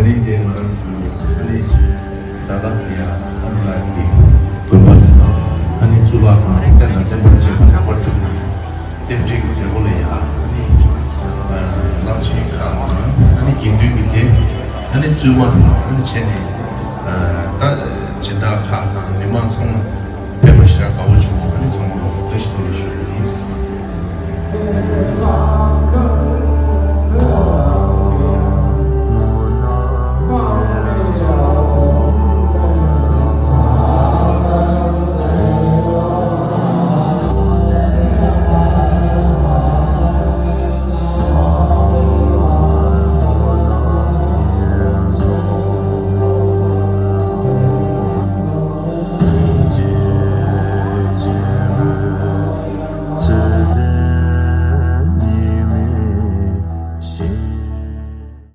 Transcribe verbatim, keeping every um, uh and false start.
ནི་དེ་ང་རང་ཚོའི་ཨ་ནི་ཌལ་ཧོ་སི་ཡ་ཨ་ནི་ལགས་ཀྱི་དགོན་པ་དང་ཨ་ནི་གཙུག་ལག་ཁང་རྟེན་དང་བརྟེན་པར་བཅས་པ་ལེགས་པར་གྲུབ་ནས་རྟེན་འབྲེལ་གྱི་མཛད་སྒོ་ལ་ཡང་ཨ་ནི་རླབས་ཆེན་ཁག་དང་ཨ་ནི་དགེ་འདུན་གྱི་སྡེ་ཨ་ནི་བཙུན་མ་ཨ་ནི་བྱས་ནས་ད་སྦྱིན་བདག་ཁག་དང་མི་མང་ཚང་མ་ཕེབས་པ་ཞེ་དྲག་དགའ་པོ་བྱུང་། ཨ་ནི་ཚང་མ་ལ་བཀྲ་ཤིས་བདེ་ལེགས་ཞུ་རྒྱུ་ཡིན།